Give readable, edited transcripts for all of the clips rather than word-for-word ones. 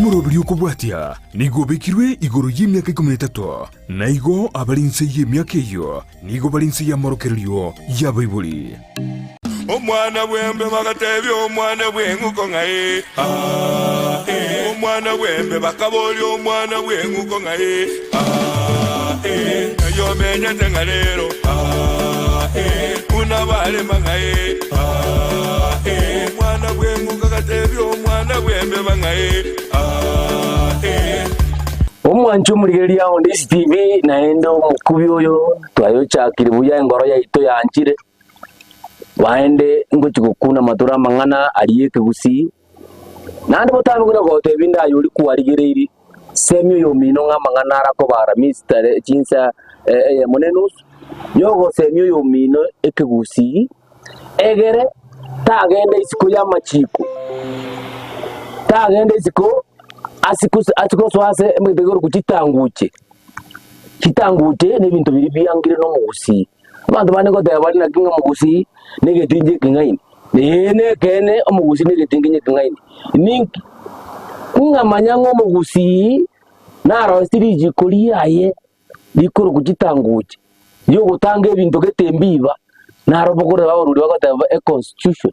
Omoroberio okobwatia nigo obekirwe igoro y'emiaka ikomi na etato, na igo abare inse y'emiaka eyio nigo bare inse y'amorokererio y'abaibori. Omwana bw'embe bagatebia omwana bw'eng'uko ng'a ee, aa, ee. Omwana bw'embe bakaboria omwana bw'eng'uko ng'a ee, aa, ee. Ng'ai omenyete ng'a rero, aa, ee. Buna barema ng'a ee, aa, ee. Omwana bw'eng'uko agatebia omwana bw'embeba ng'a ee, aa, ee. Omwanchi omorigereria onde Stv naende omokubi oyo twayochakire buya engoro yaito yanchire. Naende ngochia gokuna amatoro amang'ana aria ekegusii, naende botambe buna gotebia inde aye oria kwarigereirie, semia oyomino ng'a amang'ana arakoba Aramisi tare chinsa eyemo na enusu, yogosemia oyomino ekegusii, egere tagenda isiko y'amachiko, tagenda isiko ase ase gosoa ase emegete ekorokwa chitanguche, chitanguche na ebinto biria biangire na omogusii. Abanto bande ngoteba bare naki ng'a omogusii negetingi ekeng'aini. Ee nekeene omogusii negetingi ekeng'aini. Ninki? Ng'a manya ng'a omogusii narosetie richiko riaye rikorokwa chitanguche, riogotanga ebinto gete mbiba, naro bokorora abarwori bagoteba econstitution.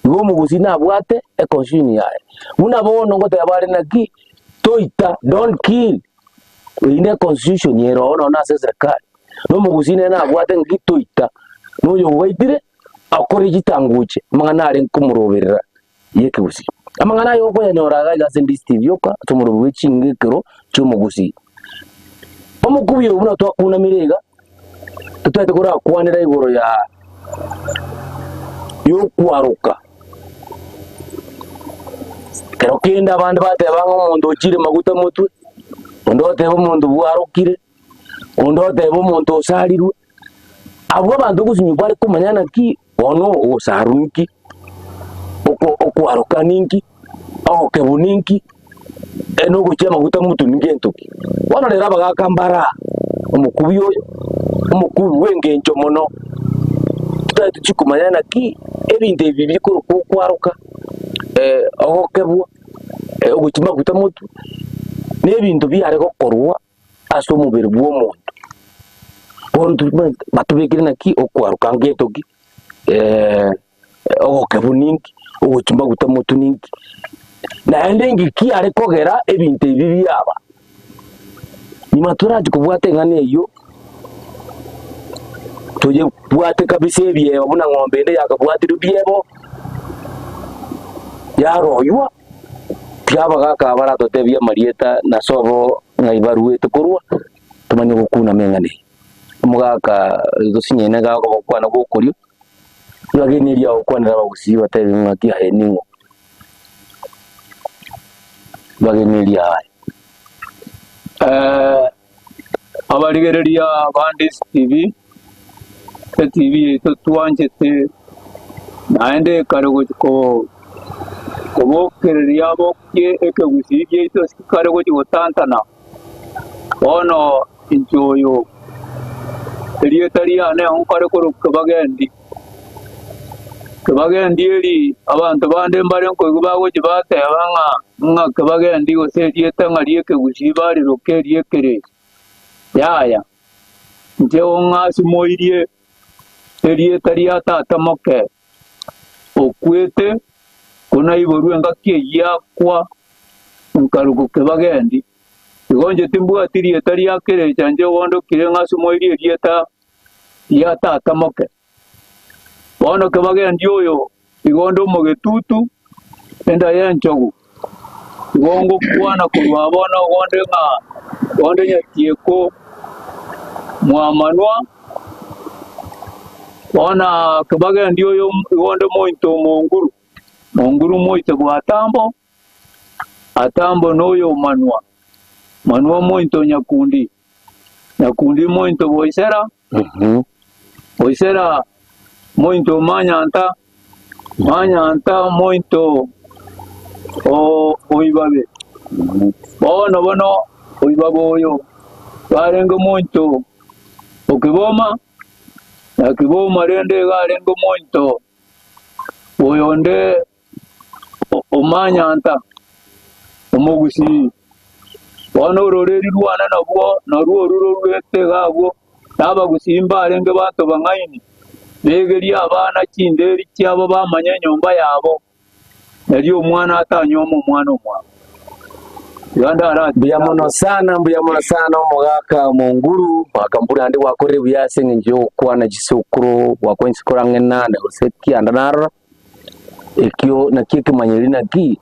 Igo omogusii nabwate econstitution yaye. Buna bono ngoteba bare naki, toita, don't kill, eyio ne econstitution ere oo nonye ase eserekari. Na omogusii nere nabwate ng'aki toita, na oyogoitire akore chitanguche, amang'ana are nkomoroberera y'ekegusii. Amang'ana aya okoyanyora iga iga ase DCTV yoka ase omorobio bwe chingekero chi'omogusii. Omokubi oyo buna twakunamire iga, totagete korakwanera igoro ya y'okwaroka. Ekero kende abande bateba ng'a omonto ochire maguta motwe, onde oteba omonto bwarokire. Onde oteba omonto osarirwe, abwo abanto ogosinywa bare komanya naki bono ogosarwa ninki, oko okwaroka ninki, ogokebwa ninki, na ogochia amaguta motwe nigento ki. Bono rero abagaka mbare aa, omokubi oyo, omokubi bwa engencho mono, totari tochia komanya naki ebinto ebi bikorokwa okwaroka, ogokebwa, ogochia maguta motwe, na ebinto biare gokorwa. ase omobere bw'omonto. Bono tobwenerete batobekere naki okwaroka ngento ki ogokebu ninki, ogochia maguta motwe ninki, naende inki kiare kogera ebinto ebi biaba. Nyuma torachi kobwata eng'ana eyio, toyebwate kabisa ebiebo buna ng'ombe ende yakabwatirwe biebo, yaroywa. Tiga abagaaka aba baratotebie amarieta na sobo ng'ai baruete korwa, tomanye gokunama eng'ana eye. Omogaka tosinyaine iga agokwana gokorio, ribaga erio agokwanera abagusii batebi ng'aki aye ning'o? Ribaga erio aye. Abarigereria ba DCTV, etv yaito twanchete naende ekare gochi kobokereria bokie ekegusii giaito ase kare gochi gotantana. Bono inche oyo erieta riane nkare korokwa Kebagendi. Kebagendi eri abanto bande mbare nkoigwa bagochia bateba ng'a ng'a kebagendi gose erieta ng'a ri'ekegusii bariroka eri'ekerecha. Yaya, inche ong'asimoirie erieta ria tata moke okwete, ko naiborwe engaki eyio akwa, nkarokwa kebagendi. Igo inche timbwati rieta ria kerecha inche gondokire ng'asimoirie erieta ria tata moke. Bono kebagendi oyo igo onde omogetutu, enda y'enchogu, igo ngokwana korwa bono igo onde ng'a onde nyatieko mwamanwa, bono kebagendi oyo igo onde mointo omonguru, monguru moite bwa Atambo, Atambo noyo omanwa, manwa omointo nyakundi, nyakundi mointo boisera, Goisera mointo o manyanta, manyanta mointo o oibabe. Bono bono oibabe oyo barenge mointo o kiboma, na kiboma rende iga arenge mointo oyonde o manyanta. Omogusii. Bono ororeri rwane nabwo narwo oru roruete iga agwo, na abagusii mbarenge banto bang'aini, begerie abana chinderi chiabo bamanye enyomba yabo, erio omwana atanyuome omwana omwabo. Iga ndaratige Mbuya mono abwo. sana, mbuya mono sana omogaka omonguru, omogaka mbura naende gwakorire buya ase eng'encho yogokwana chisukuru, gwakwana chisukuru ang'e nane gose kianda narora. Ekio nakio ekemanyereri naki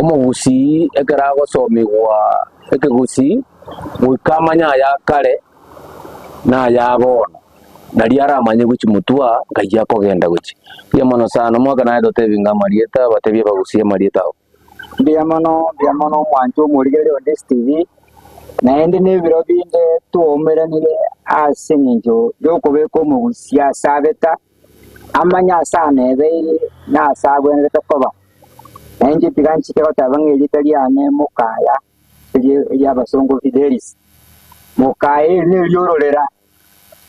omogusii ekero agosomigwa ekegusii goika amanye aya akare na aya bono, nario aramanye gochia motwe ngai akogenda gochia. Mbuya mono sana, omwaka naye totebi ng'a amarieta batebie abagusii amarieta abo. Mbuya mono, mbuya mono omwancho omorigereria o Ndisi TV, naende na ebiro binde twaumeranire ase eng'encho yokobeka omogusii ase abeta. amanye ase anebeire na ase agwenerete koba. Na inche tiga nchike goteba ng'a erieta riane Mokaya, erio eri'abasongo Fidelis. Mokaya eri neri'ororera,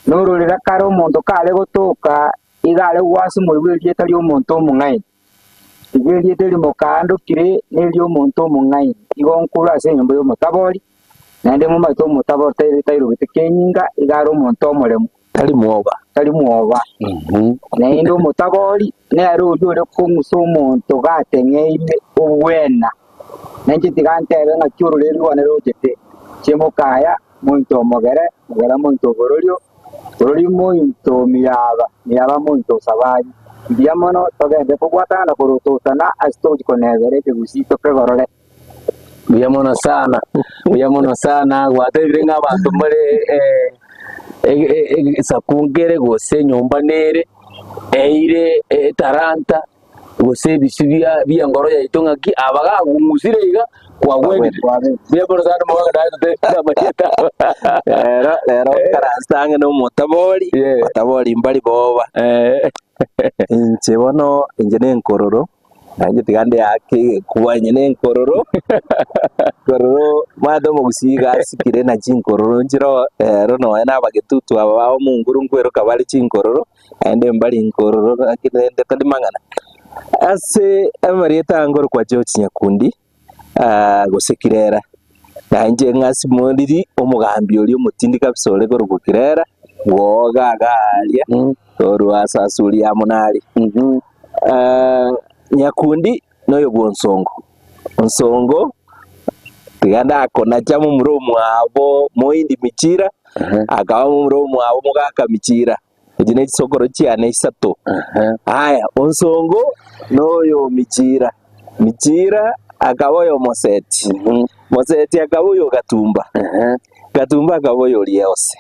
na ororera kare omonto kare gotoka iga are goasimorigwa erieta ri'omonto omong'aini. Igo erieta eri Mokaya ndokire neri'omonto omong'aini, igo nkorwa ase enyomba y'omotabori, naende momanyete omotabori tairogete kenyinga, iga are omonto omoremu. Tari mwoba. Tari mwoba. Naende omotabori nere oria ore kong'usa omonto gateng'eire obwena. Na inche tiga ntebe ng'aki ororeri rwane rochete, inche mokaya, monto omogere, mogere monto obororio, bororio monto miaba, miaba monto osabari. Mbuya mono togende kobwatana na korototana ase togochia konebera ekegusii tokegorore. Mbuya mono sana, mbuya mono sana, gwatebire ng'a abanto mbare egesaku nkere gose enyomba nere, eire etalanta, gose ebisio bia bi'engoro yaito ng'aki aba gakong'usire iga kwagwenire. Mbuya mono sana omogaka naye totebie amarieta abo. Rero rero nkaranse ang'e na omotabori, Yeah. batabori mbari boba. Inche bono inche na enkororo. Nainche tiga ndeake egekuba onye ne enkororo, enkororo omanyete omogusii iga asikire na chinkororo nchire ero nonye na abagetutu aba ba omonguru nkweroka bare chinkororo, naende mbari nkororo lakini rende tari mang'ana. Ase amarieta aya nkorokwa George Nyakundi, gose Kirera, nainche ng'asi moriri omogambi oria omotindi kabisa ore korokwa Kirera, bwoga iga aria, korwa ase asuri ya Monari. Nyakundi noyo bw'Onsongo, Onsongo tiga ndakonacha momura omwabo Moindi Michira, akaba momura omwabo Mogaka Michira, echi ne chisokoro chiane isato. Aya, Onsongo noyo Michira, Michira akaba oyo Moseti, Moseti akaba oyo Gatumba, Gatumba akaba oyo Riose,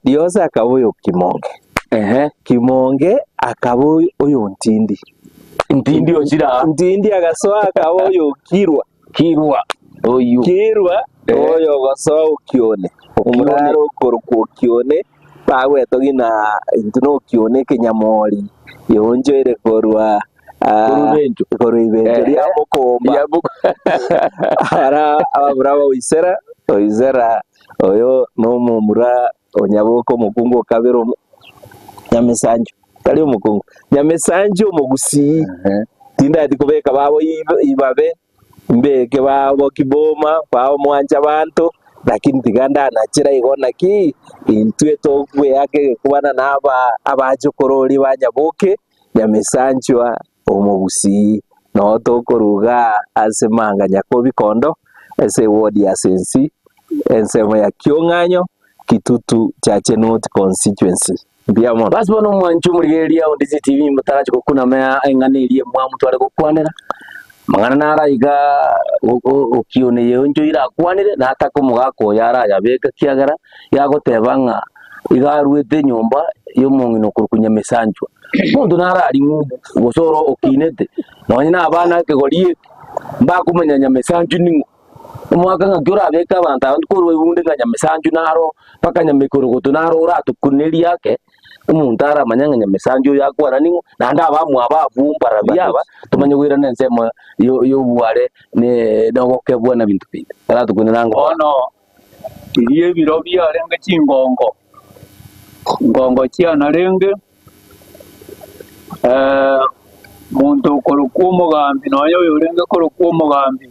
Riose akaba oyo Kimonge. Kimonge akaba oyontindi. Ntindi ochire aa. Ntindi agasoa akaba oyokirwa. Kirwa oyio. Kirwa oyo ogosoa Okione. Omorare okorokwa Okione, bagwetogia na intwe na Okione ekenyamori, eonchoire korwa Korwa Ibencho. korwa Ibencho ria Mokomba. Ria Moko- Ara abamura ba Oisera, Oisera oyo nomomura Onyaboka omokungu o kabere omo Nyamesancho, tari omokungu, Nyamesancho omogusii, tindati kobeka babo ibabe, mbeke babo kiboma, babo mwancha abanto, lakini tiga ndanachera igo naki, intwe togweaka egekwana na aba abachokoro ba Nyaboke, Nyamesanchwa omogusii, noo tokoruga ase Manga Nyakobikondo, ase eward ya Sensi, ensemo ya Kiong'anyo, Kitutu Chache North Constituency. Mbuya mono. Basi bono omwanche omorigereria o Ndisi TV motarachi gokuna amaya eng'ana eria emwamu tware gokwanera, amang'ana naro aiga okione yeonchoire akwanire natake omogaka oyo arayabeke ekiagera yagoteba ng'a iga aruete enyomba y'omong'ina okorokwa Nyamesanchwa. Omonto naro aria ng'umbu gose oro okinete nonye na abana ekegori eke mbakomanya Nyamesanchwa ning'o. Omwaka ng'aki orabeke abanto aba korwa ebunde ng'a Nyamesanchu naro mpaka Nyamekorogoto naro oratokunerie ake, omonto aramanye ng'a Nyamesanchu oyo akwana ning'o, naende abamwabo abwo mbarabwo aba, tomanye koirana ensemo yo- yobware ne na ogokebwa na binto binde. Aratokunere ango. Bono riria ebiro biarenge chingongo, ngongo chianarenge, Monto okorokwa omogambi, nonya oyorenge korokwa omogambi,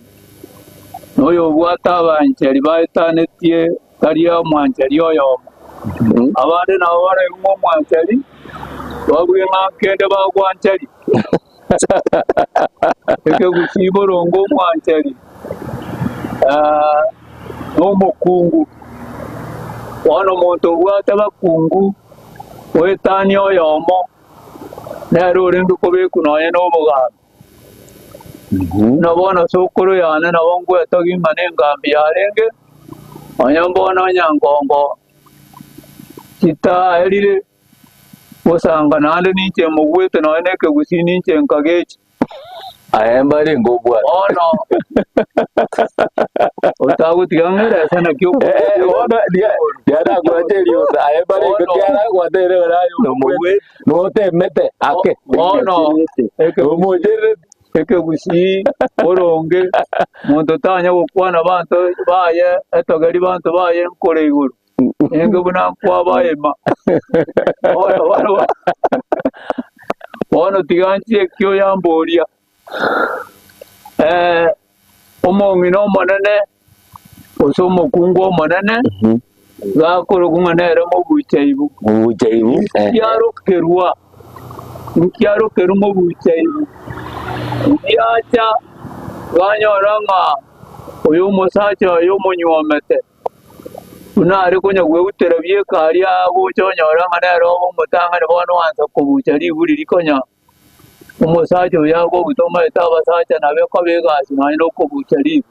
Na oyobwate abancheri baetanetie tari omwancheri oyomo. Abande nabo baraigwe ng'a omwancheri, babue ng'a kende bagwancheria. Ekegusii boronge omwancheri nomokungu. Bono omonto obwate abakungu goetania oyomo, nere orenge kobekwa nonya nobogambi. Buna bono sokoro yane nabo ngwetogia ng'a nengambi yarenge, nonya mbono onyangongo chitaerire. Gosanga naende ninche mogwete nonya nekegusii ninche nkagechi. Aye mbarenge obwate. Bono otagotiga ng'erese naki Eh, bono ndianakwancha eriosa aye mbarenge Bono. kiara gwateire ore aye omogwete notemete ake Bono omocherereti ekegusii boronge monto tanya gokwana banto baye etogeri banto baye nkore igoro. Ninki buna nkwabaema. Bono bono bono tiga nchie ekio oyamboria. Eh, omong'ina omonene gose omokungu omonene gakorokwa ng'a nere mobuchaibu. Mobuchaibu. Nkiarokerwa, nkiarokerwa mobuchaibu. Ngiacha banyora ng'a oyo omosacha oyo omonyuomete. Buna are konya gweutera bieka aria agocha onyora ng'a nere obe omotang'ani bono oansa kobucha ribu riria konya omosacha oyo agobuta omanyete abasacha nabo ekoba egasi nonya na okobucha ribu.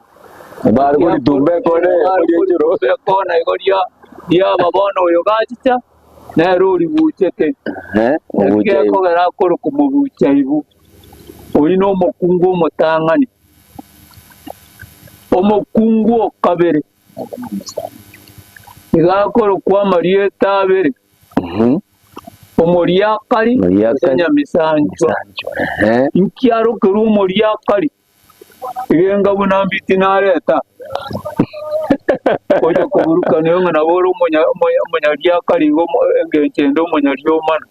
Bare koritumba ekona Bare eye echero. koritumba ekona igo ria riaba bono oyo gachicha nere oribuchete. Eh, Naki obucha ibu. gekogera akorokwa mobucha ibu. Oyio na omokungu omotang'ani. Omokungu o kabere iga akorokwa amarieta abere, omoriakari gose nyamisanchwa. Inki arokerwe omoriakari? Egenga buna mbiti nareta ocha koburukania ng'a nabo ore omonyariakari igo engencho ende omonyariomana.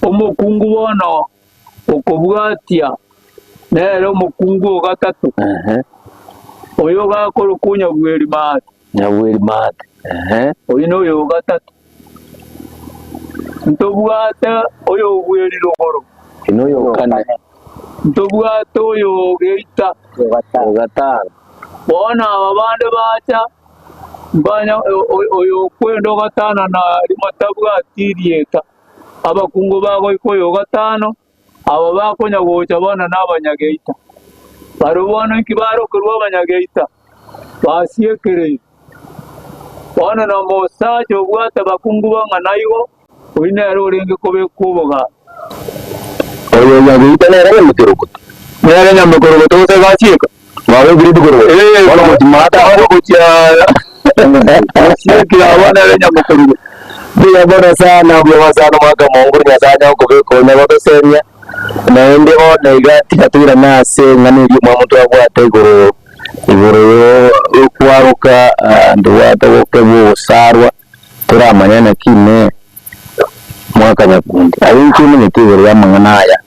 Omokungu bono Okobwatia nere omokungu o gatato, Ehe. oyo gakorokwa Nyabweri-maate. Nyabweri-maate. Ehe. Oyio noyo o gatato. Ntobwate oyo o bweri-rogoro. Oyio noyo o kane. Ntobwate oyo o geita. O gatano. Bono aba bande bacha, mbanya oyo okwenda o gatano na rimo tabwati rieta. Abakungu bagoika oyo o gatano, aba bakonya gocha bono nabanyageita. Barabwo bono inki barokerwe abanyageita? Basiekereire. Bono nomosacha obwate abakungu bang'ana igo, oyio nere orenge kobekwa obogambi. Oyo onyageita nere nyamekorogoto. Nere nyamekorogoto gose gasieka. Mwabekire ebikorogoto. Ee, Bono mochimate bono gochia gosiekire abwo nere nyamekorogoto. Mbuya mono sana, mbuya mono sana omwaka omonguru Nyasaye anyare gokobeka onya gotosemia, naende bono iga tiga toirane ase eng'ana eria omwamo twabwate igoro igoro yo okwaroka ntobwate ogokebwa ogosarwa, toramanya naki inee mwaka nyakundi. Aye inki omanyete igoro ya amang'ana aya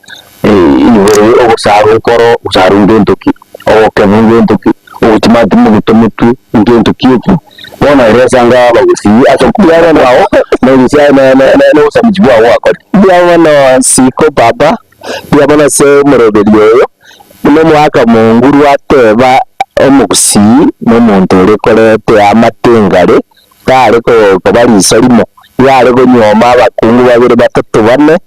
igoro ya ogosarwa okoro, ogosarwa ngento ki, ogokebwa ngento ki, ogochimati moguto motwe ngento ki ekio. Bono ere ase anga abagusii ase okubiarwa nao na obosamuchi bwao gwakorire. Mbuya mono Siko baba, mbuya mono ase omoroberi oyo, buna omogaka monguru ateba omogusii na omonto ore koreta eamate engare, tare koba riso rimo, iga are konyuoma abakungu babere batato bane,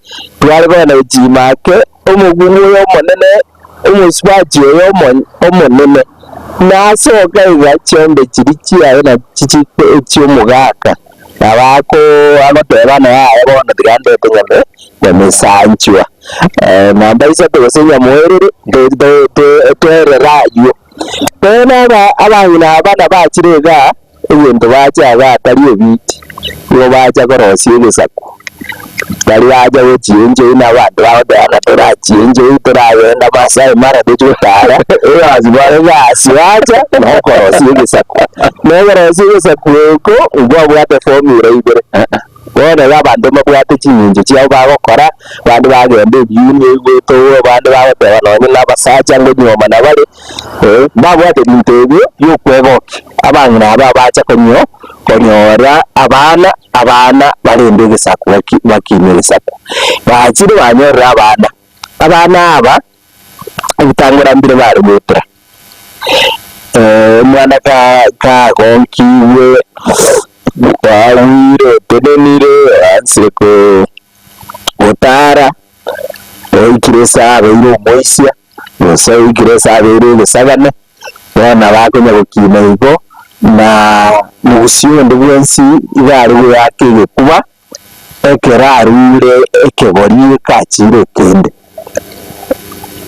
tware kogenda gochima ake, omokungu oyo omonene Omosubati oyo omonene nasoka iga chiombe chiria chiaye nachi chikwe echi'omogaka, nabo agoteba ng'a yaya bono tiga ndete nyame nyamesanchwa namba isato gose nyamoerere toerere aywo. Bono abang'ina aba nabachire igaa. Egento bacha igaa tari ebiiti, nigo bacha korosia egesaku. Tari bacha gochienchoi na abanto bagoteba ng'a torachienchoi toragenda Maasai Mara tochie gotara, egasi bare egasi bacha nokorosia egesaku. Na okorosia egesaku oko nkwabwate formula ibere. Bono iga abanto mbabwate ching'encho chiabo bagokora, abande bagenda ebiuni ebigoetogwa, abande bagoteba nonye na abasacha ngonyuomana bare, mbabwate ebinto ebio biokwegokia. Abang'ina aba bacha konyo konyora abana, abana barende egesaku baki bakinie egesaku. Bachire banyorire abana, abana aba ebitangora mbire bare goetera. Omwana ka kagonkigwe, kwagwire otenenire oansire ko gotara, oikire ase abeire omoisia, gose oikire ase abeire egesagane, bono nabo akonya gokina igo, na mogusia onde bwensi iga are goaka egekuba, ekero arure ekegori ekachire ekende.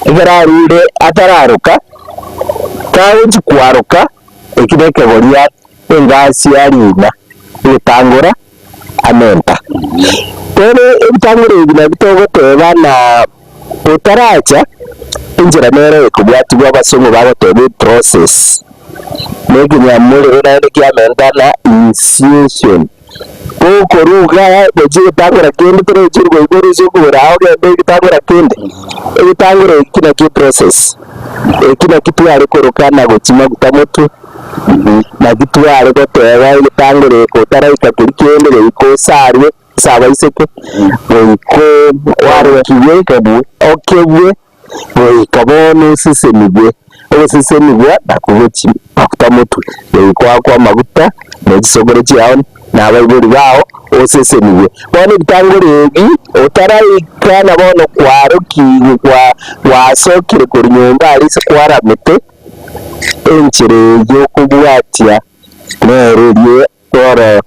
Ekero arure atararoka, kagochia kwaroka, eki nekegori engasi arina egetangora amenta. Bono ebitangora ebi nabio togoteba na otaracha, enchera nere ekobwatigwa abasongo bagoteba eprocess, na ekenyamorero naende kiamenta na initiation. Gokoruga gochia egetangora kende torochi orgoigwa ore ase okogoro ao ogende egetangora kende, egetangora eki nakio eprocess, eki nakio tware koroka na gochia maguta motwe, naki tware goteba egetangora eke otaraika keria kende goika osarwe ase abaiseke, goika oarokigwe, okebwe. Goika bono osesenigwe, ogosesenigwa nakwo gochia maguta motwe, goika oakwe amaguta ne chisokoro chiao na abaibori bao, osesenigwe. Bono ebitangori ebi otaraika na bono kwarokigwe kwa gwasokire korwa nyomba aria ase kwaramete, enchera eyio okobwatia nere eria Bono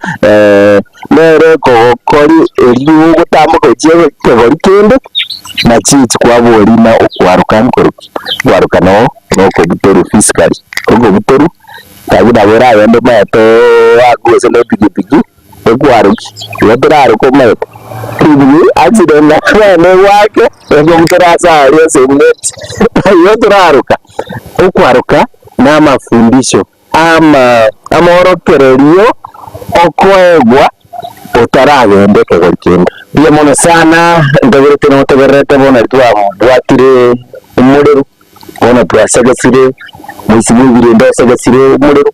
nere ekogokori erio ogotamboka gochia ekegori kende, na chichi kwaboria ng'a okwaroka nkoroki? Okwaroka no nokobutorwa physically, okobutorwa tari nabo oragende omanyete oakwe gose na epikipiki ekwaroki, igo toraroke omanyete pikipiki accident nabo egwake ekobutora ase aria ase enet, igo toraroka. Okwaroka na amafundisho. Ama amorokererio okoegwa otaragenda ekegori kende. Mbuya mono sana, ntegerete notegererete bono aria twabwatire omorero, bono twasegesire, moisia bwa ebirende osegesire omorero,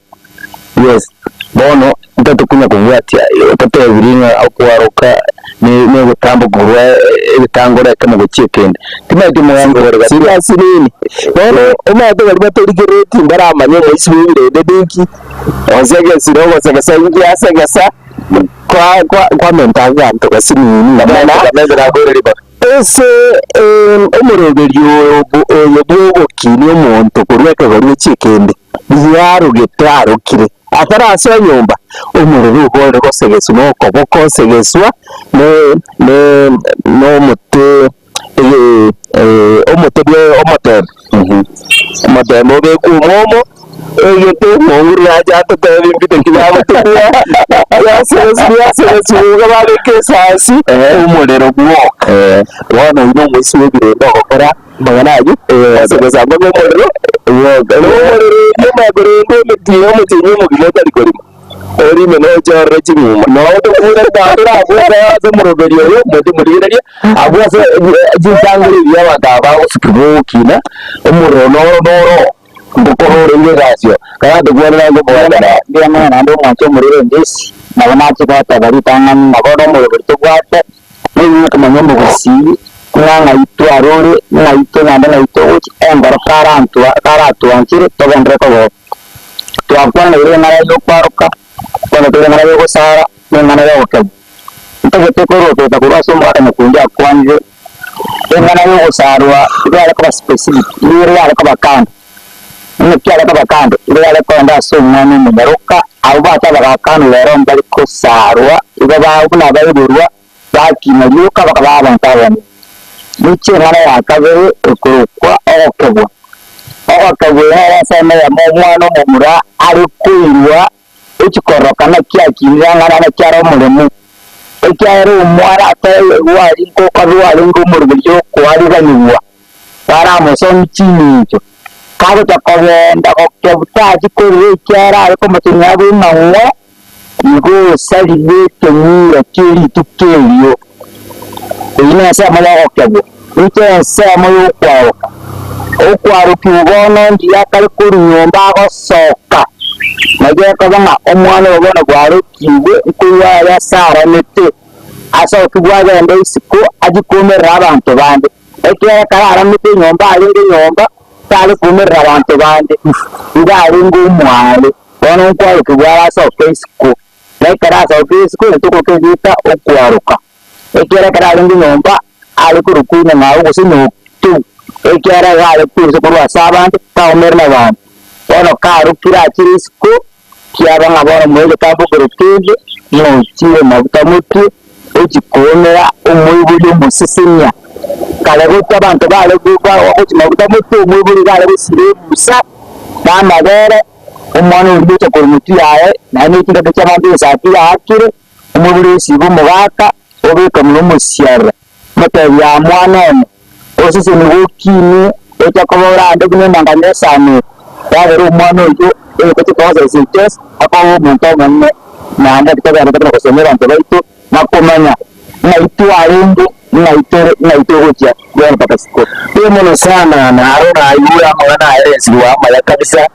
yes, bono ntatokonya kobwatia totebirie ng'a okwaroka ne negotamboka korwa egetangora ekemo gochia ekende. Timanyeti omoganda ore gati. Serious nini? Bono omanyete baria batorigerereti mbaramanye omoisia bwa ebirende ninki, osegesire ogosegesa inki asegesa, kwa kwa kwamenta abanto gose nini ng'a Ase omoroberio oyo bw'ogokinia omonto korwa ekegori gochia ekende, riria arogete arokire, atarasoa nyomba, omorero ogo ore gosegeswa nokoboko osegeswa ne ne nomote omote bwe omotembe, omotembe obekwe omwomo, egete omonguru nache atotebie mbite ki bagotumia, yasegeswa yasegeswa iga babeka esasi, omorero bwoka. Bono oyio nomoisia bw'ebirende ogokora amang'ana ayio, asegesa mpaka omorero bwoka. Na omorero oyio omanye korenda emetienyi omotienyi omogima otari korima. Orime nochorere chimuma. Nabo tokure torabwate ase omoroberio oyo, moche morigererie abwo ase chintang'ani eria abanto aba bagosukigwa gokina, omorero noro noro ngokora orenge egasi oo. Kare tokwanera ngokwana naye. Mbuya mono naende omwanche omorero endesi, nabo nachia goteba ritang'ani ng'a bono omoroberi tobwate, nigo okomanya omogusii ng'a ng'ai twarure, ng'ai togende ng'ai togochia, engoro karantwa karatwanchere togenderere kogoka. Twakwana igoro y'eng'ana y'okwaroka, bono tore eng'ana y'ogosara, na eng'ana y'ogokebwa. Ntagete korwa korwa ase omogaka nyakundi akwanire, eng'ana y'ogosarwa igo yare koba specific, nigo ere yare koba kando. Ng'aki yare koba kando? Igo yare kogenda ase omwana omonyaroka, abwo bacha bagakanwa rero mbare kosarwa, igo ba buna baiborwa, bakina rioka bakaba abanto abanene. Gochia eng'ana ya kabere ekorokwa ogokebwa. Ogokebwa ere ensemo eyemo omwana omomura are koirwa gochia koroka naki akinire ang'ana naki are omoremu, ekiagera omwana ataegwa arenge okorwa arenge omoroberi okoariganigwa, baramosomi ching'encho. Kagocha kogenda gokebwa tachi korera ekiagera are komochenia abwe ng'a ng'o. Igo osarire ekemira kie rituko erio. Eyio nensemo y'ogokebwa, goika ensemo y'okwaroka. Okwarokigwa bono ndiria akare korwa nyomba agosoka, naki ekoba ng'a omwana oyo bono bwarokigwe nkoigwa aye ase aramete, asokigwe agende isiko achie koumerera abanto bande. Ekiagera ekero aramete enyomba arenge nyomba, tare koumerera abanto bande, iga arenge omoare. Bono nkwarokigwa are asoke isiko, na ekero asokire isiko intokoroka erieta okwaroka. Ekiagera ekero arenge nyomba are korokwa enyang'au gose nyotou, ekiagera iga are kwerisia korwa ase abande, taomerwe nabanto. Bono karokire achire isiko, kiaba ng'a bono moe egetambo kere kende, ng'a ochire maguta motwe, ochie koomera omoibori omosesenia. Kare gocha abanto bare gochia maguta motwe, omoibori iga are gosira ebusa, na amabere, omwana oria ocha korwa motwe yaye, naende chingaki chi'abanto esati yaakire, omoibori osibe omogaka, obeka buna omosiarera, omotebia, Aa mwana one, osesenigwe okinwe, ocha koba ore ande buna emangani esanire, yagera omwana oyio oyogocha koba ase chionsi, akoba omonto omonene, naende togenderete buna gosemia abanto baito, na komanya ng'ai twarenge, ng'ai tore, ng'ai togochia bono mpaka isiko. Mbuya mono sana, naro naigure amang'ana aya eresirwe amaya kabisa,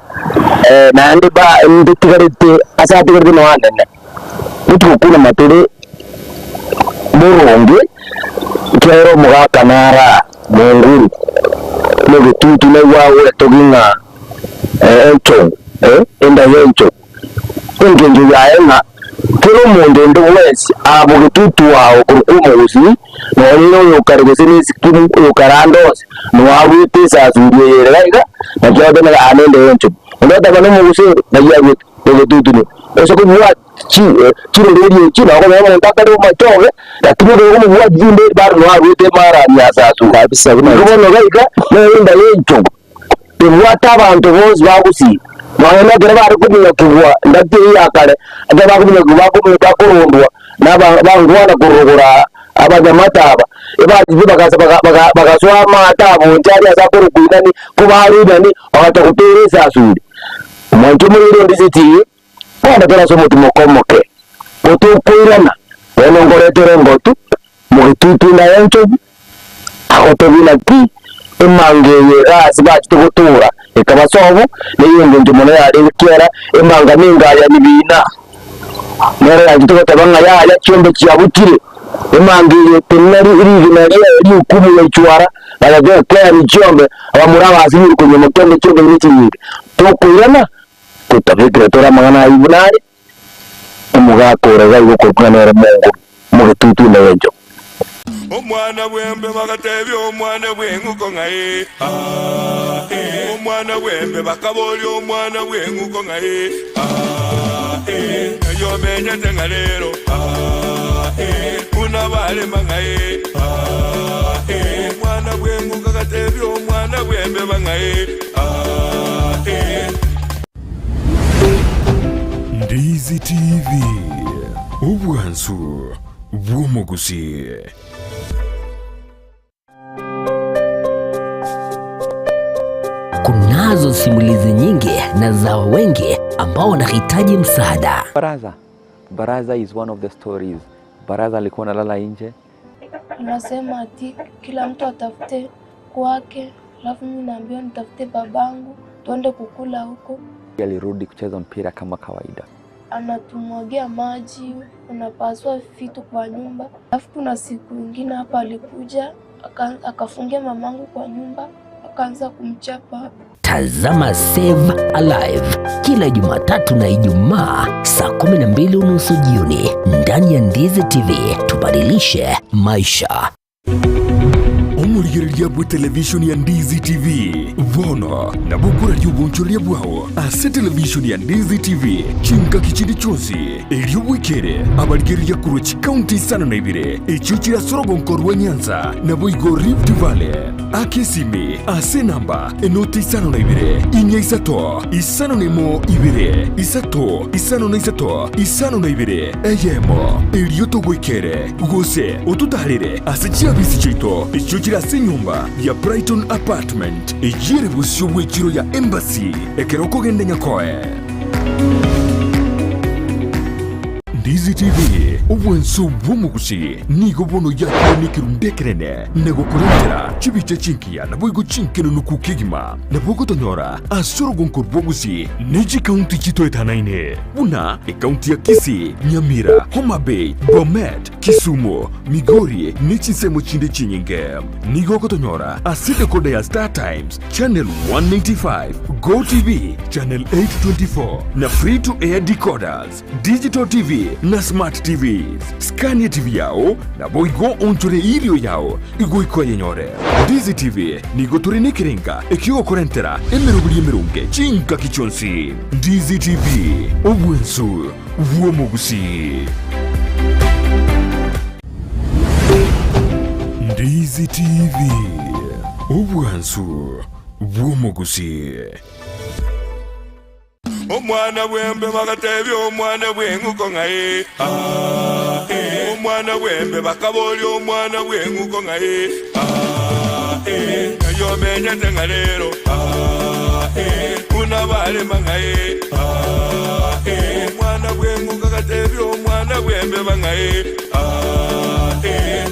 naende ba ntotigarete ase atigarete nonya nene. Ntokunama tore boronge, ekiagera omogaka nara monguru, nogetutu naigwe agwetogi ng'a enchogu, enda y'enchogu. Engencho yaye ng'a kera omonto onde bwensi aa bogetutu ao korokwa omogusii, nonya ere oyokare gose nesikimu, oyokare ande onsi, nonya aruete esasuri eye ere iga iga, naki agoteba ng'a aa nende y'enchogu. Onde oteba nomogusii ore, naki aruete bogetutu nigo. Ase kobua chiroreri echi, nabo okonyora omonto atari omochoge, lakini ekero okomobua chinderi bado nonya aruete emarani ya sasuri. Kabisa buna Igo bono iga iga, nere enda y'enchogu. Tobwate abanto bonsi bagusii, nonya nekero bare kominyokigwa engaki eyio ya kare, ekero bakominyokigwa bakorondwa na abangwana korogora abanyamate aba, ebachete bagasoa amato abo inche aria ase akorokwa inani, kobarwa inani, bagacha gotoora esasuri. Omonto omoreiri onde ase bono tore ase omotimoko omoke, gotokoirana, bono nkoretere engotu, mogetutu naye enchogu, Agotebia naki emanga eye egasi bachete gotoora ekaba sobo, ney'engencho mono yarenge ekiagera emanga nengayani bina. Nero yanchete goteba ng'a yaya chiombe chiabutire, emanga eye tenena rigena riaye ri'ukumu goichwara, bagacha gokeania chiombe, abamura abasinyire konywa chiombe chiombe ne chinyinge. Tokoirana, totabekire tore amang'ana ayio buna are. Omogaka ore iga okorokwa ng'a nere Monguru, omogetutu ime y'enchogu. Omwana bw'embe bagatebia omwana bw'eng'uko ng'a ee, aa, ee. Omwana bw'embe bakaboria omwana bw'eng'uko ng'a ee, aa, ee. Ng'ai omenyete ng'a rero, aa, ee. Buna barema ng'a ee, aa, ee. Omwana bw'eng'uko agatebia omwana bw'embeba ng'a ee, aa, ee. Ndizi TV, obwansu bw'omogusii. Kunazo simulizi nyingi na za wengi ambao wanahitaji msaada. Baraza. Baraza is one of the stories. Baraza alikuwa analala nje. Anasema ati kila mtu atafute kwake, alafu mimi naambiwa nitafute babangu tuende kukula huko. Alirudi kucheza mpira kama kawaida. Anatumwagia maji, unapasua vitu kwa nyumba. Alafu kuna siku ingine hapa alikuja akafungia mamangu kwa nyumba akaanza kumchapa. Tazama Save Alive kila Jumatatu na Ijumaa saa 12:30 jioni ndani ya Ndizi TV. Tubadilishe maisha. Omorigereria bwe televishoni ya Ndizi TV bono nabo okoraria obonchoreria bwao ase televishoni ya Ndizi TV chingaki chinde chionsi erio bwekere abarigereria korwa chikaunti isano na ibere echio chire ase orogonko rwa Nyanza naboigo Rift Valley. Aka esimi ase enamba enoti isano na ibere inya isato isano na emo ibere isato isano na isato isano na ibere eyemo erio togoikere gose ototarere ase chiabisi chiaito echio chire ase enyomba ya Brighton Apartment eyio ere bosio bw'echiro ya Embassy ekero okogenda Nyakoe. Ndizi TV, obwanso bw'omogusii nigo bono yakire nekerundu ekenene na gokorentera chibicha chingiya naboigo chinkenenuku kegima. Nabo ogotonyora ase orogonko rw'ogusii ne chikaunti chitoetanaine buna ekaunti ya Kisii, Nyamira, Homa Bay, Bomet, Kisumu, Migori ne chinsemo chinde chinyinge. Nigo ogotonyora ase decoder ya Star Times, Channel 195, Go TV, Channel 824 na Free to Air decoders, Digital TV na Smart TVs. Scania TV yao naboigo onchore irio yao igoika oyenyore. Ndizi TV nigo tore nekerenga ekiogokorentera emeroberi emeronge chingaki chionsi. Ndizi TV, obwensu bw'omogusii. Ndizi TV, obwansu bw'omogusii. Omwana bw'embe bagatebia omwana bw'eng'uko ng'a ee, aa, ee. Omwana bw'embe bakaboria omwana bw'eng'uko ng'a ee, aa, ee. Ng'ai omenyete ng'a rero, aa, ee. Buna barema ng'a ee, aa, ee. Omwana bw'eng'uko agatebia omwana bw'embeba ng'a ee, aa, ee.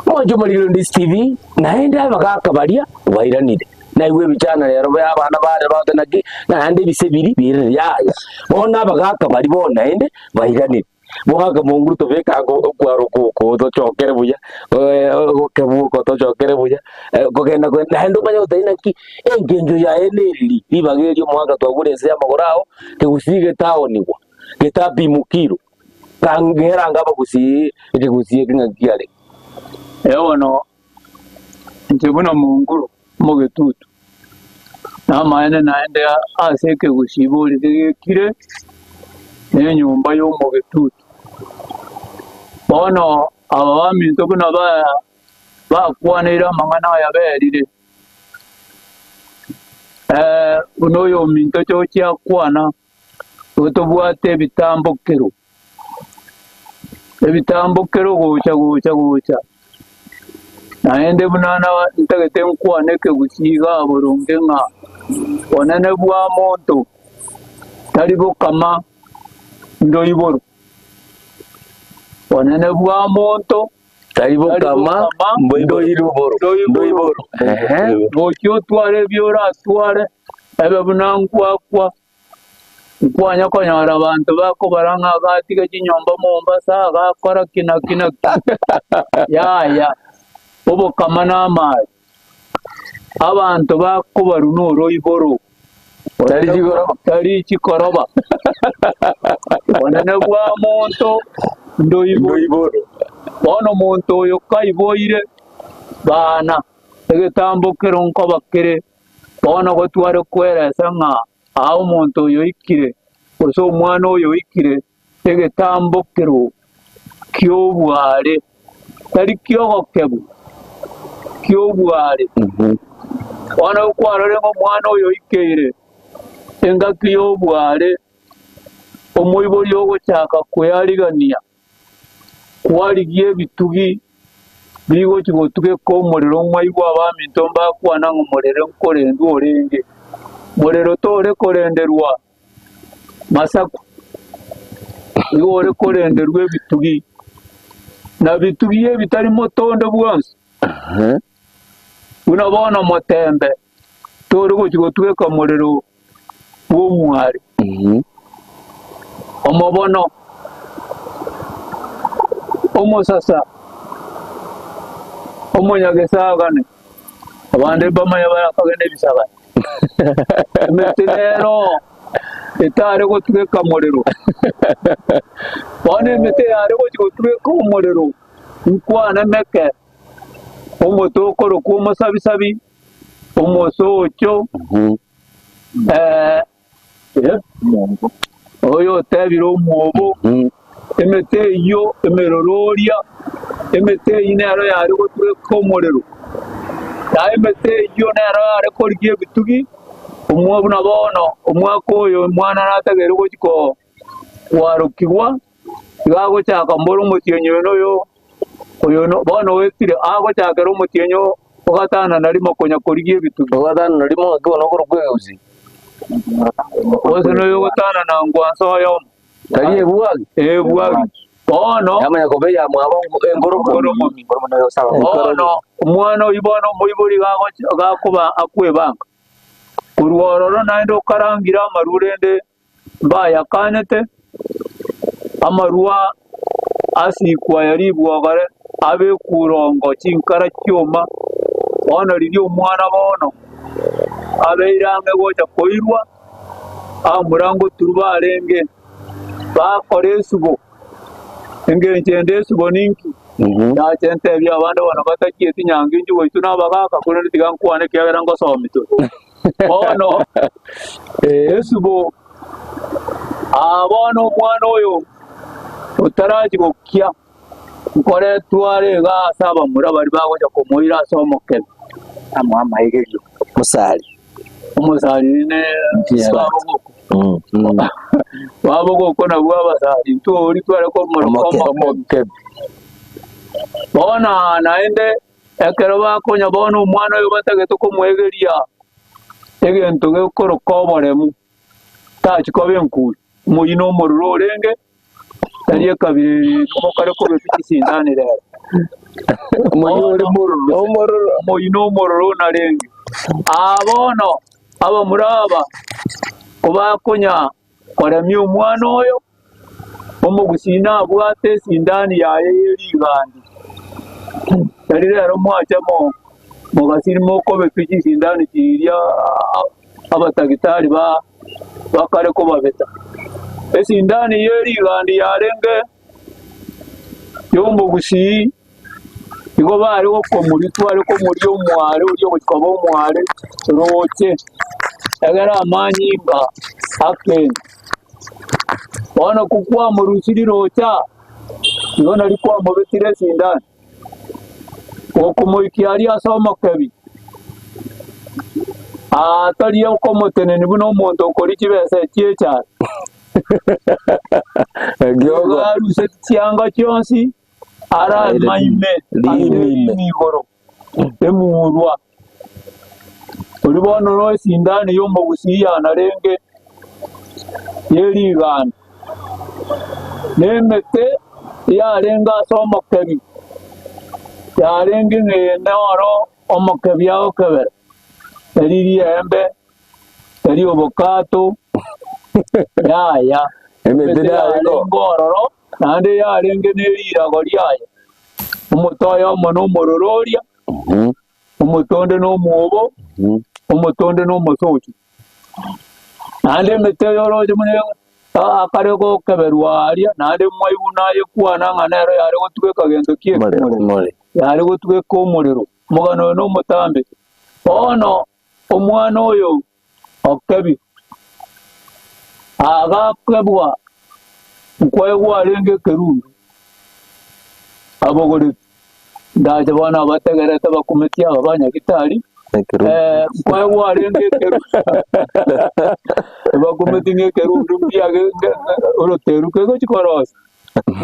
Omonche omorigeri Ndisi TV, naende abagaaka baria bairanire. Naigwe ebichana rero bia abana bare bagote naki, naende ebise biria biirire yaya. Bono abagaaka baria bono naende bairanire. Mogaka monguru tobeke ango okwarokwa oko tochokere buya, ogokebwa oko tochokere buya, kogenda kogenda naende omanye goteba naki engencho yaye nereri, ribaga erio omogaka twagure ense y'amagoro ao, kegusii getaonigwa, getapimokirwe, kangera anga abagusii ekegusii eke ng'aki kiarenge. Bono inche buna monguru omogetutu, namaene naende ase ekegusii bori kegekire na enyomba y'omogetutu. Bono aba baminto buna bakwaneire amang'ana aya berire, buna oyominto chochia akwana, igo tobwate ebitambokero. Ebitambokero gocha gocha gocha, naende buna ntagete nkwane ekegusii iga boronge ng'a bonene bwa monto tari bokama ndoiboro, bonene bwa monto Tari bokama ndoiboro, ndoiboro, ehe. Gochia otware ebi oratware, ebe buna nkwakwa. Nkwanya konyora abanto bakobara ng'a gatiga chinyomba Mombasa, gakora ki na ki na ki. Yaya, obokama na amari. Abanto bakobarwa noroiboro, Tari chikoroba. tari chikoroba. Bonene bwa monto ndoiboro. Ndoiboro. Bono omonto oyo kaiboire bana, egetambo kero nkoba kere Bono gotware kweresa ng'a aa omonto oyo oikire, gose omwana oyo oikire egetambokero ki'obware, tari ki'ogokebu, ki'obware. Bono kwarorire ng'a omwana oyo oikeire engaki y'obware, omoibori ogochaka kwearigania. Kwarigia ebitugi bigochia gotugeka omorero mwaigwa abaminto mbakwana ng'a omorero nkorendwa orenge. Morero tore korenderwa masaku, nigo ore korenderwa ebitugi, na bitugi ebi tari motondo bwonsi, buna bono motembe tore gochia gotugeka omorero bw'omware, omobono, omosasa, omonyagesagane, abande mbamanye barakagenda ebisagane. Emete nero etare gotugeka morero. Bono emete yare gochia gotugeka omorero, nkwane meke, omote okorokwa omosabisabi, omosocho, oyo otebire omwobo, emete eyio emerororia, emete eyio nero yare gotweka omorero, na emete eyio nero yare korigia ebitugi, omwo buna bono omwaka oyo omwana natageire gochia ko kwarokigwa, iga agochaka mbore omotienyi oyo noyo oyo bono oetire, agochakera omotienyi ogatana na rimo konya korigia ebitugi. Ogatana na rimo ng'aki bono okorokwa egeusi. Gose noyo ogotana na ngwanso oyomo. Tari ebwagi. Ebwagi. Bono. Yamanya koba eyamwabo engoro komi. Bono omwana oyio bono omoibori gakoba akwebanga. Korwa ororo naende okarangire amarwa rende mbayakanete, amarwa asikwa aya ribwogore abekwe orongo chinkara chioma, bono riria omwana bono abeire ang'e gocha koirwa, abamura ngoturwa barenge bakora esubo, engencho ende esubo ninki? Nache ntebie abande bono batachieti nyange inche goitwa na abagaka korende tiga nkwane ekiagera ngosomi tore. Bono esubo aa bono omwana oyo otarachi gokia nkoretwa are iga ase abamura baria bagocha komoira ase omokebe. Amoa amaigerio. Mosari. Omosari ne babogoko. Babogoko nabwo abasari intwe ori tware komoroka omokebe. Bono naende Ekero bakonya bono omwana oyo batagete komoegeria egento gekoroka oboremu, tachi koba enkuri, omoyio na omorero orenge, tari ekabira eri mokare kobeka chisindani rero. Omoyio ore mororo. Omororo. Omoyio na omorero narenge. Aa bono abamura aba kobakonya Koremia omwana oyo, omogusii nabwate esindani yaye ye rigandi. Tari rero mwacha mo mogasiri mokobetwa chisindani chiria abatagitari ba bakare kobabeta. Esindani ye rigandi yarenge y'omogusii Igo bare gokomoria tware komoria omware oria ogochia koba omware roche, egere amanyinga akende. Bono kokwamorusirie roche aa, igo nario kwamobetire esindani, gokomoikia aria ase omokebi, aa tari okomotenenia buna omonto okoria chibesa echio echae. Igo arusetie chianga chionsi. aramaime ase riimi igoro emurwa. Oria bono no esindani y'omogusii yanarenge ye riganda, na emete yarenge ase omokebi, yarenge ng'ina oro omokebi agokebera, tari riembe, tari obokato, yaya, Emete emete yarenge yarenge ororo. Naende yarenge ne rirago riaye, omote oyomo nomororo oria, omote onde nomwobo, omote onde nomosocho. Naende emete eyoroche buna akare gokeberwa aria, naende mwaigwa nayekwana ng'a nero yare gotugeka gento ki ekemorero, yare gotugeka omorero. Omogano oyo nomotambe. Bono omwana oyo Okebi, agakebwa nkoegwa arenge ekerundu, abogoretie. Ndache bono abategerete bakumetie aba banyagitari, eh, nkoegwa arenge ekerundu, bakumetie ng'a ekerundu mbuya ge- ge- oroteru kegochi korosia.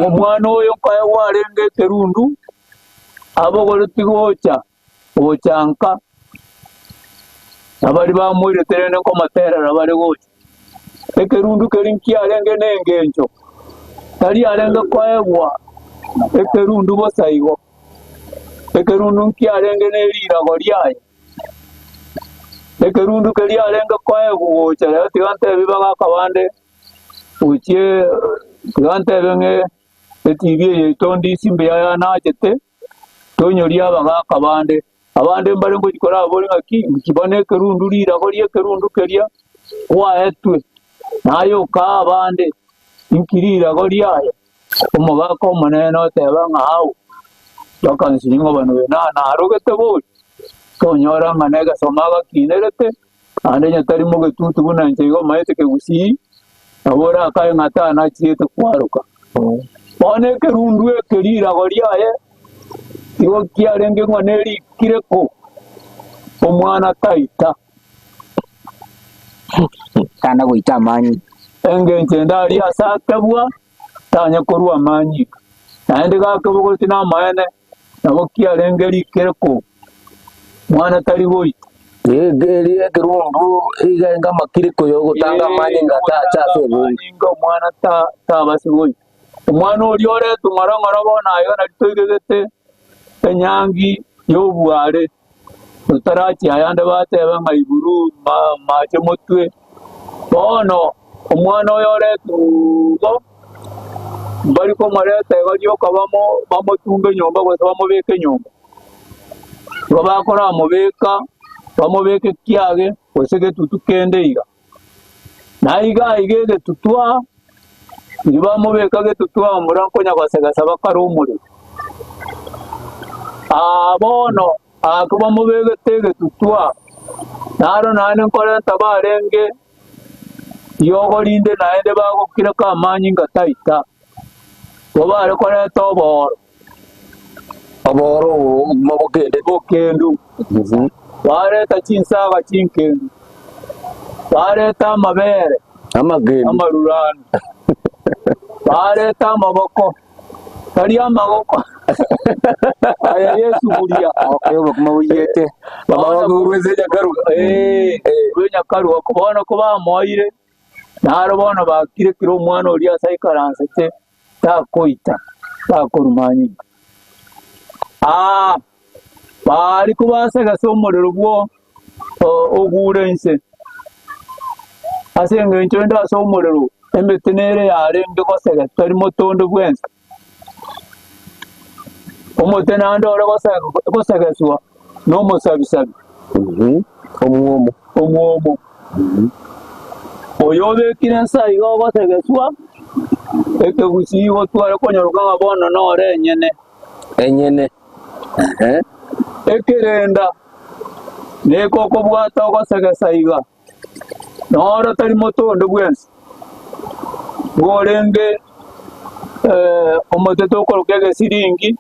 Omwana oyo nkoegwa arenge ekerundu, abogoretie gocha. gocha nka, na baria bamoirete rende nkomoterera bare gocha. Ekerundu keria nkiarenge nengencho, tari arenge koegwa ekerundu bosa igo, ekerundu nkiarenge ne rirago riaye. Ekerundu keria arenge koegwa gocha rero tiga ntebi bagaka bande gochie tiga ntebe ng'e etibi eye yaito ndisi mbuya yanachete. Toinyoria abagaaka bande. Abande mbare ngochia korabore ng'aki, inki bono ekerundu rirago ri'ekerundu keria kwaetwe, naye okaa abande, inki rirago riaye? Omogaka omonene oteba ng'a au, bakansinyia ng'a bono oyo narogete bori, tonyora ng'a negesoma agakinerete, naende onye tari mogetutu buna inche igo omanyete kegusii, nabo orakae ng'a tanachiete kwaroka. Bono ekerundu eke rirago riaye igo kiarenge ng'a nerikire ko omwana taita. Tana goita amanyinga. Engencho ende aria ase akebwa tanya korua amanyinga, naende gakebogoretie namaene, nabo kiarenge rikire ko mwana tari goita. Eri ekerundu iga enga amakiriko yogotanga amanyinga tacha ase obonge. Amanyinga omwana tabasi goita. Omwana oria oretwe ng'ora ng'ora bono aiga nari toigegete enyangi y'obware, totarachia ayande bateba ng'a iburu mache motwe. Bono omwana oyo oretwe igo, mbari komoreta igo rioka bamotunge nyomba gose bamobeke nyomba. Igo bakoramobeka, bamobeke kiage gose getutu kende iga. Na iga iga egetutu aa, riria bamobeka getutu aa omura nkonya gosegesa bakare omorero. Aa bono aa kobamobegete egetutu aa, naro naende nkorenta barenge riogo rinde naende bagokireka amanyinga taita, igo bare koreta obooro. Obooro obo bokende. Bokendu, bareta chinsaga chinkendu, bareta amabere Amakendu. amaruranu, bareta amaboko, tari amagoko aya y'esuguria. Okay, obokima boiyete. Amaboko korwa ase enyakaruga. Eh, korwa enyakaruga. Bono kobamoire, naro bono bakire kera omwana oria ase aikaransete. takoita, takoruma nyinga. Aa, baria kobasegesa omorero bwo ogure inse, ase engencho ende ase omorero emete nere yarenge gosegesa, tari mote onde bwensi. Omote naende ore gosegeswa nomosabisabi, Omwomo. Omwomo. Oyo obekire ense aiga ogosegeswa, ekegusii gotware konyoroka ng'a bono nore enyene. Enyene. Ehe. Ekerenda neke okobwata ogosegesa iga, noro tari mote onde bwensi, ng'orenge omote tokoroka egesiringi,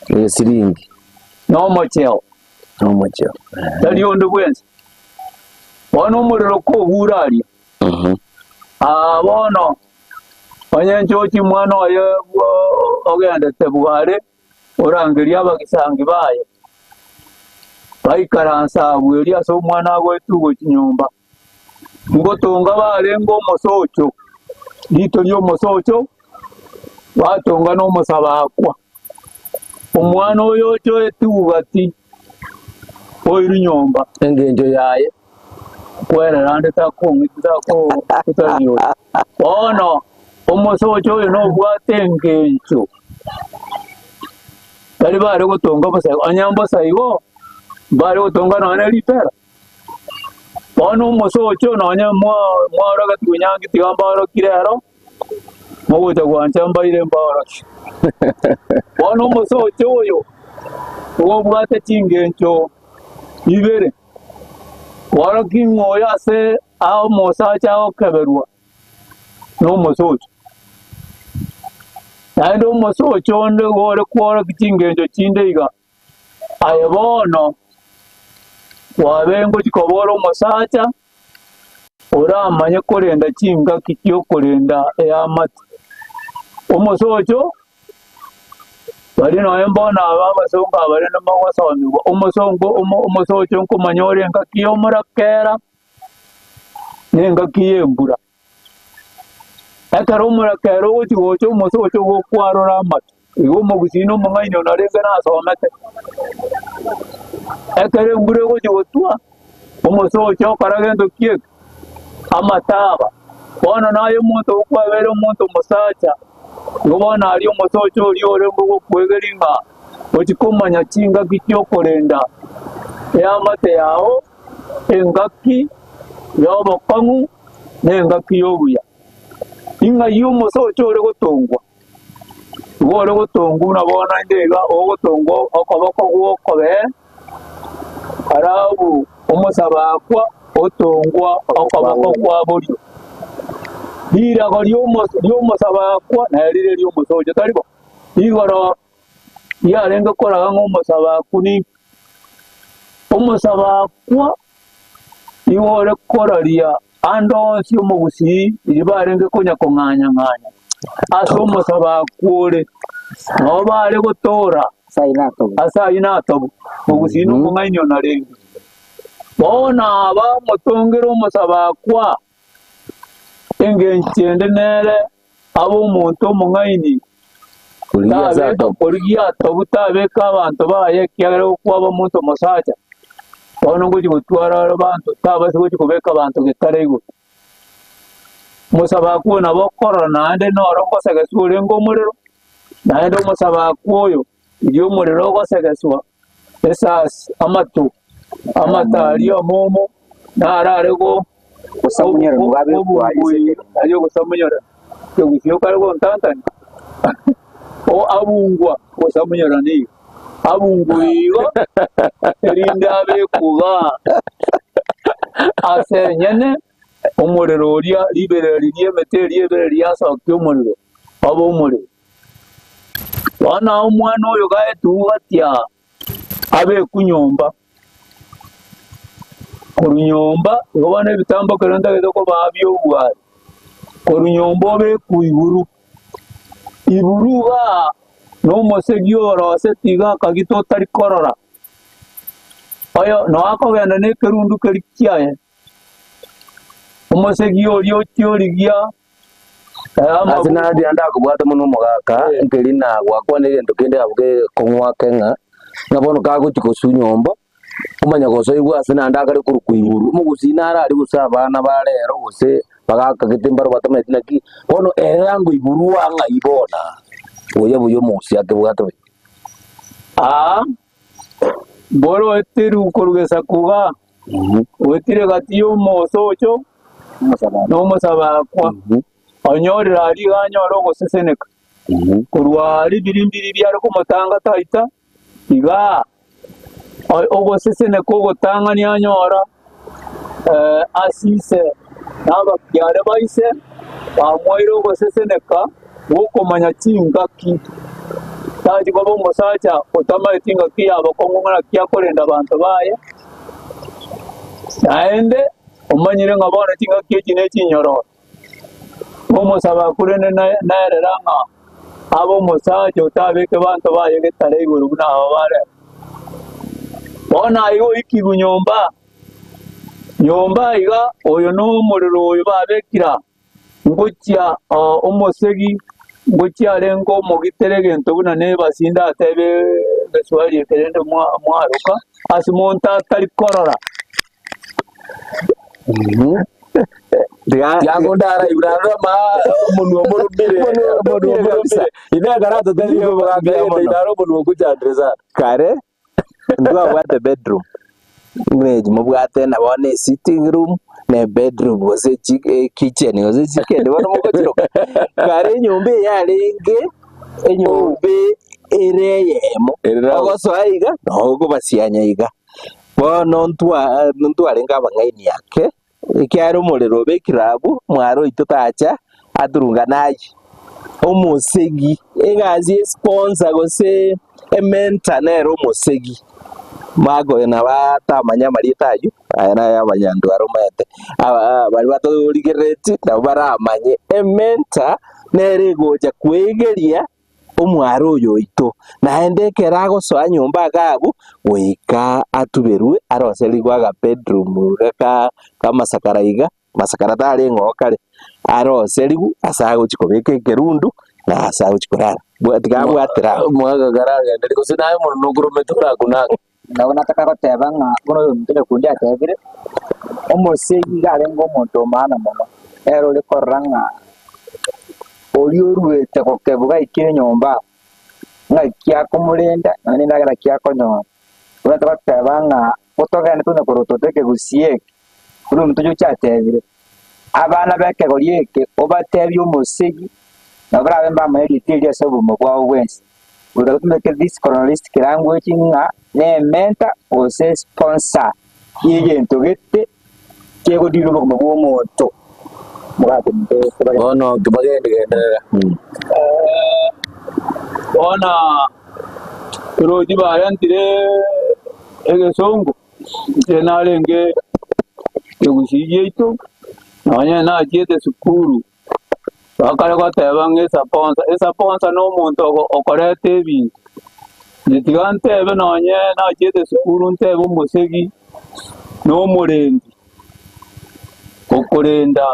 Egesiringi. na omocheo. Nomocheo. Tari onde bwensi. Bono omorero kogure aria. Aa bono onye nchochi mwana oye ogendete bware orangerie abagisangi baye baikaranse abwo erio ase omwana agoetwe gochia nyomba. Ngotonga barenge omosocho, rito ri'omosocho, batonga nomosabakwa. Omwana oyo ochoete ugati oirwe nyomba. Engencho yaye. Kwerera ande takong'iti tako tari oyo. Bono omosocho oyo nobwate engencho. Tari bare gotonga bosa onye mbosa igo, mbare gotonga nonya ne ripera. Bono omosocho nonya mwaorogetigwe nyangi tiga mbaorokie rero, mogocha gwancha mbaire mbaorokie. Bono omosocho oyo nigo obwate chingencho ibere, kworokia ng'a oyo ase omosacha agokeberwa nomosocho. Naende omosocho onde igo ore kworokia chingencho chinde iga. Aye bono kwabeire ngochia koba ore omosacha oramanye korenda chingaki chi'okorenda eamate. Omosocho baria nonya mbono aba abasongo aba rende mogosomigwa, omosongo omosocho nkomanya ore engaki y'omorakera na engaki y'embura. Ekero omorakera ogochia gocha omosocho ogokwarora amato, igo omogusii na omong'aini one orenge nasomete. Ekero embura egochia gotwa, omosocho okora gento ki eke? Amataba. Bono naye omonto okwabeire omonto omosacha, igo bono aria omosocho oria orenge ogokuegeria ng'a ochia komanya chingaki chiokorenda eamate yao, engaki y'obokong'u nengaki y'obuya. Ing'ai omosocho ore gotongwa? Igo ore gotongwa buna bono inde iga, ogotongwa okoboko gw'okobee, alafu omosabakwa otongwa okoboko kwa borio. Rirago ri'omosabakwa naye rire ri'omosocho, tari bo? Igoro riarenge koraga ng'a omosabakwa ninki? Omosabakwa Nigo ore koraria ande onsi omogusii riria barenge konya kong'anya-ng'anya ase omosabakwa ore, nao bare gotoora ase ayio natobu, mogusii nomong'aini o narenge. Bono aba omotongere omosabakwa, engencho ende nere abe omonto omong'aini, Korigia ase tabe atobu. korigia atobu tabeka abanto baye ekiagera gokwaba omonto omosacha. Bono ngochia gotwara ore banto tabasi gochia kobeka abanto getare igoro. Omosabakwa oyo nabo okorora naende noro ngosegeswa orenge omorero, naende omosabakwa oyo riria omorero ogosegeswa, esasi, amato, amato aria amomo, naro are go Gosamunyora nigo abekwa ase aria ogosamunyora, ekegusii okare gontantania, o abungwa gosamunyora nigo, abungwa igo, erinde abekwe igaa ase enyene, omorero oria riberera riria emete eria ebere riasokia omorero, obe omorero. Bono omwana oyo gaetugatia abekwe nyomba, korwa nyomba igo bono ebitambo ekero ntagete kobaa bia obwari, korwa nyomba obekwe iguru, iguru igaa na omosegi oroseti iga akagita otari korora, oyo noo akogenda na ekerundu keria kiaye, omosegi oria ochia origia. Ase naria ndakobwate mono omogaka, nkeri nagwakwana egento kende abwo gekong'u ake ng'a, ng'a bono kagochia goswa nyomba, omanya gosoigwa ase naende akare korokwa igoro. Omogusii naro aria gose abana ba rero gose bagakagete mbaro batamanyeti naki, bono ere ango igurwa ng'ai bono aa, buya buya omogusii akebwate buya. Aa, mboroeterwe korwa gesaku igaa, Oetire gati y'omoosocho na omosabakwa, onyorire aria iga anyore ogoseseneka. Korwa aria biri biare komotanga taita, iga ogoseseneka ogotang'ani anyora ase ise na abakiare ba ise bamoeire ogoseseneka gw'okomanya chingaki. Tachi koba omosacha otamaeti ngaki y'abakong'u ng'a naki akorenda abanto baye. Naende omanyire ng'a bono chingaki echi nechinyororo, omosaba korende naerera ng'a abe omosacha otabeke banto baye getare igoro buna aba bare. Bono aiga oikigwe nyomba, nyomba iga oyo nomorero oyo babekire aa. Ngochia omosegi, ngochia arenge omogitere egento buna nebasi ndatebe egeswari eke rende mwaroka, ase monto atari korora. Omonwa omoromire, omonwa omoromire. Inee ekero atotebirie omogaka egento inaro omonwa okonchandire sana. Kare ntwabwate bedroom, ng'ina mobwate na bono esitting room na ebedroom gose ekitchen gose chicken bono mogochiroka. Kare enyomba eye yarenge enyomba ere eyemo, Ere round. ogosoa iga noo okobasianya iga. Bono ntwa ntwarenge abang'aini ake, Ekiagera omorero obekire abwo, omware oito tacha aturungane ayie. Omosegi, egasi y'esponsor gose ementor nere omosegi. Mark oyo nabo atamanya amarieta ayio, aya naye abanyandwara omanyete, aba baria batorigerereti nabo baramanye. Ementor nere egocha koegeria omware oyo oito, naende ekero agosoa nyomba iga abwo, goika atuberwe aroserigwe aga bedroom iga ka kamasakara iga, masakara tarenge oo kare, aroserigwe ase agochi kobeka ekerundu, na ase agochi korara. Bwa tiga abwatera abwo. Omogaka karagenderie gose naye omonene okoromete orakune ake. Nabo nataka goteba ng'a buna oyominto Nyakundi atebire, omosegi iga arenge omonto o maana mono, ere ore korora ng'a oria oruete gokebuga aikire nyomba, ng'aki akomorenda naende endagera ki akonyora. Buna togoteba ng'a gotogende tonya korotota ekegusii eke, buna omonto oyocha atebire, abana b'ekegori eke obatebie omosegi, nabo barabe mbamanye rieta erio ase obogima bwabo bwensi. Goika totumeke this colonialistic language ng'a ne mentor gose sponsor y'egento gete kegodira obogima bwa omonto. Mogake omonto tobage. Bono tobagende genderera. Bono torochi barentire egesongo, inche narenge ekegusii giaito, nonye nachiete esukuru. Bakare goteba ng'a esaponsa, esaponsa nomonto okoreta ebinto. Inche tiga ntebe nonye nachiete esukuru ntebe omosegi, Nomorendi okorenda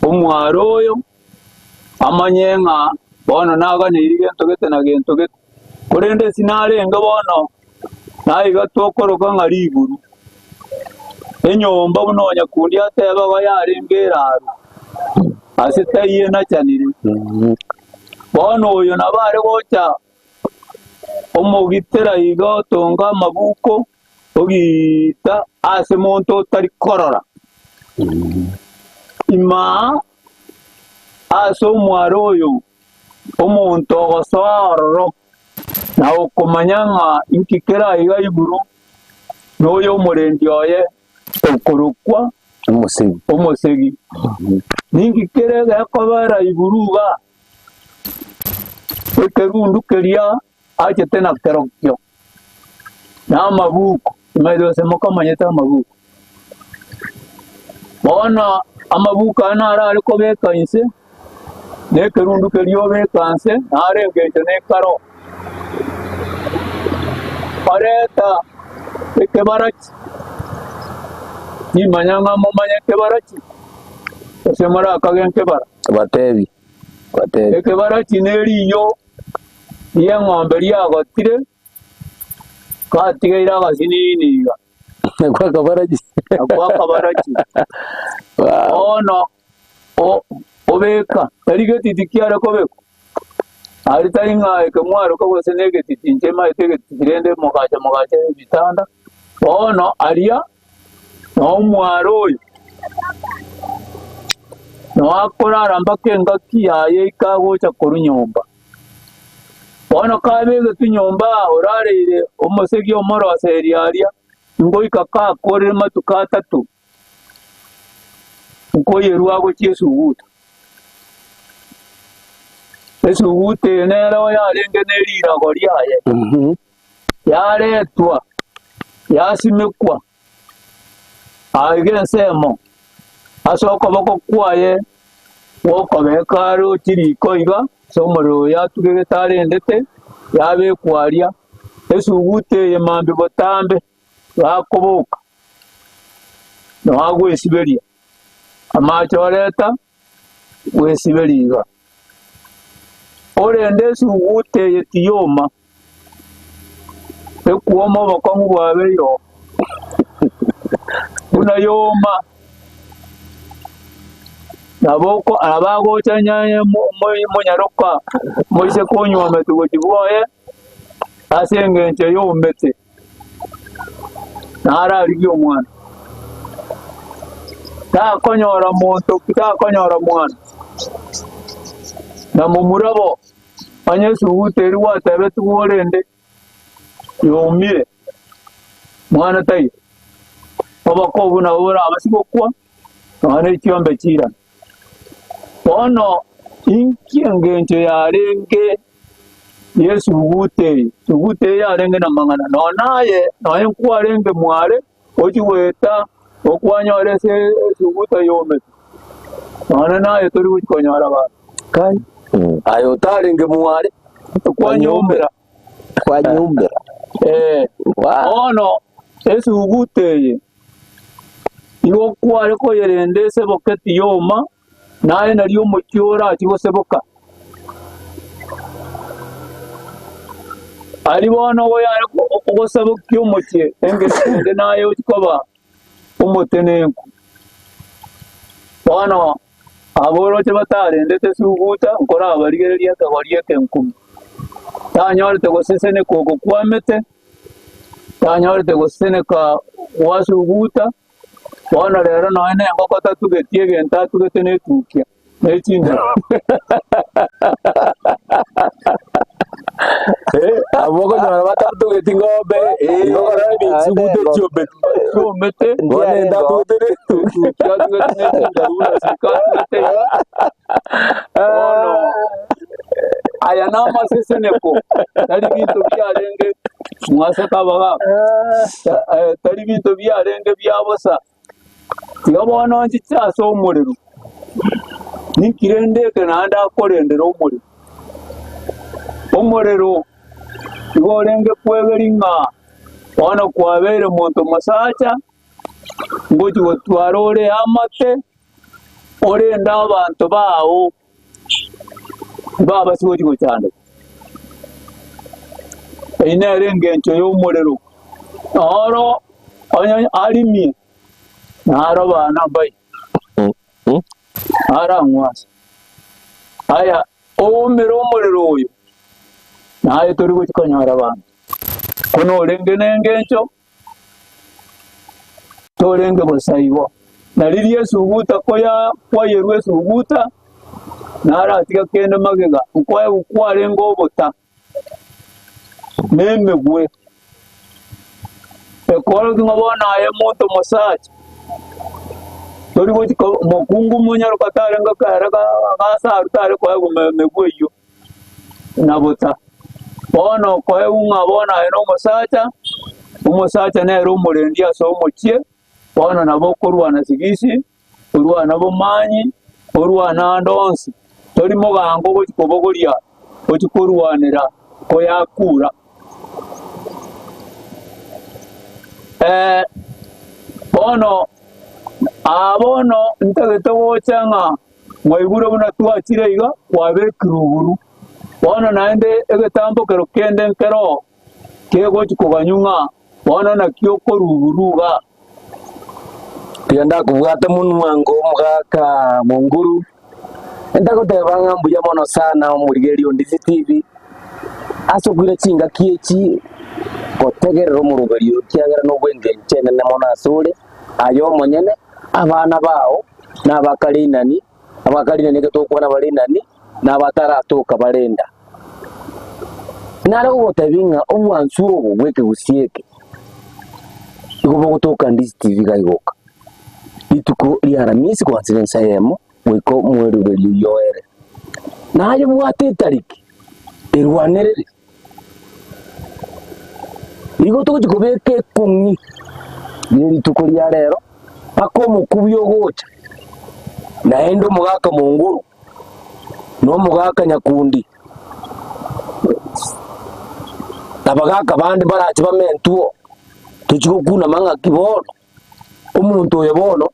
omwaro oyo, amanye ng'a bono naganeiri gento gete na gento gete. Korende ase narenge bono, naiga tokoroka ng'a riguru. Enyomba buna onyakundi ateba igo yarenge eraru, ase taiyo enachanire. Bono oyo nabo are gocha omogitera iga otonga amabuko, ogiita ase monto otari korora. Imaa ase omwaro oyo omonto ogosoa ororo na okomanya ng'a inki kere aiga igoro, noyo omorendi oye okorokwa Omosegi. omosegi. Ninki kere gekobera igoro iga? Ekerundu keria achete nakerokio, na amabuku, timanyeti gose mokamanyete amabuku. Bono amabuku aya naro are kobeka inse, na ekerundu keria obeka nse, naro engencho na ekaro. Oreta ekebarachi, nimanya ng'a momanye ekebarachi, gose morakage nkebara. Batebi, batebi. Ekebarachi neriiyo ri'eng'ombe riagotire, gatigaire agasinini iga. Nakwo akabarachi. Nakwo akabarachi. Bono obeka, tari getiti kiare kobekwa, aria tari ng'a ekemwaroka gose na egetiti, inche maete egetiti rende mogacha mogacha ebitanda. Bono aria noo omwaro oyo, noo akorara mpaka engaki yaye eike agocha korwa nyomba. Bono kabegetwe nyomba orareire omosegi omoroserie aria, ngoika kakorire matuko atato, nkoyerua gochia esuguta. Esuguta eye nero yarenge ne rirago riaye, yaretwa, yasimekwa aiga ensemo ase okoboko kwaye gw'okobeka aroche riko iga ase omorero oyo atugegete arendete, yabekwa aria, esuguta eye mambia botambe bakoboka, nao agwesiberia amache oreta gwesiberia iga. Orende esuguta eye tiyoma, ekwoma obokong'u bwabeire oo, buna yoma, nabo oko nabo agocha nyaye mo- mo- monyaroka moiseke onywometwe gochia bwoye, ase engencho yomete, nararigie omwana. Takonyora monto ki, takonyora mwana, na momura bo. Onye esuguta eria gwatebetigwe orende yomire, mwana taiyo, obokobu nabo borabase gokwa, nonya ne chiombe chiirane. Bono inki engencho yarenge y'esuguta eye? Esuguta eye yarenge namang'ana, nonya aye nonya nkwarenge mware, ochia goeta okwanyora ase esuguta yomete, nonya naye tori gochia konyora abanto. Kai, aye otarenge mware, Kwanyumbera. Kwanyumbera. Eh, Wow. bono esuguta eye igo kware koyerenda eseboke tiyoma, naye nario omochie orachie goseboka. Aria bono oyare gosabokia omochie, engencho ende naye ochie koba omotenenku. Bono aboroche batarendete suguta nkorabarigereria ekegori ekenkumu. Tanyorete goseseneka oko kwamete, tanyorete goseseneka gwa suguta, bono rero nonya na engoko tatugeti egento atugete na etukia, ne chindero. Abwo okonyora batatugeti ng'ombe, igo okonyora ebisuguta echiomete. Chiomete, Bono ende atugete ne etukia. etukia atugete ne chindaru buna sika atugete iga. Bono aya namaseseneko, tari binto biarenge mwaseka abagaaka, tari binto biarenge bia bosa. Tiga bono nchiche ase omorero, ninki rende eke naende akorendera omorero? Omorero igo orenge kweberia ng'a bono kwabeire monto mosacha. Ngochia gotwara ore eamate, orende abanto bao, tibabasa gochia gochandeka. Eyio nere engencho y'omorero, oro onye arimie, naro abana mbaye, arang'wase. Aya, oumere omorero oyo, naye tori gochia konyora abanto. Ko norenge nengencho, torenge bosa igo. Na riria esuguta koya kwayerwa esuguta, naratiga kende magega, nkoegwa kwarenge obota, na emegwe. Ekorokia ng'a bono aye monto mosacha, tori gochia ko mokungu monyaroka tarenge kere gasaru tare koegwa emegwe eyio. na bota. Bono okoegwa ng'a bono aye nomosacha, omosacha nere omorendi ase omochie, bono nabo okorwana sigisi, orwane bomanyi, orwane ande onsi, tori mogango ogochia kobogoria ochia korwanera koyakura. Bono aa bono ntagete gocha ng'a Mwaigure buna twachire iga, kwabekirwe oburu. Bono naende egetambokero kende nkeroo kegochia koganywa ng'a bono naki okorwa oburu iga. Tiga ndakobwate monwa ngo omogaka monguru, ntagoteba ng'a mbuya mono sana omorigereria o Ndizi TV ase okoira chingaki echi gotegerera omoroberi oyo ekiagera nobw'engencho enene mono asore aye omonyene, abana bao. na abakarinani, abakarinani ekero togokwana abarinani, na abataratoka barenda. Nare gogotebia ng'a obwansu obo bw'ekegusii eke nigo bogotoka Ndizi TV iga igoka. Rituko ria Aramisi kwansa ensa eyemo goika omweruberio oyio oere. Naye bwate etariki erwanerere. Nigo togochia kobeka ekong'i ye rituko ria rero mpaka omokubi ogocha, naende omogaka monguru, na omogaka nyakundi, na abagaka bande barache bamentwe oo, tochie gokunama ng'aki bono, omonto oyo bono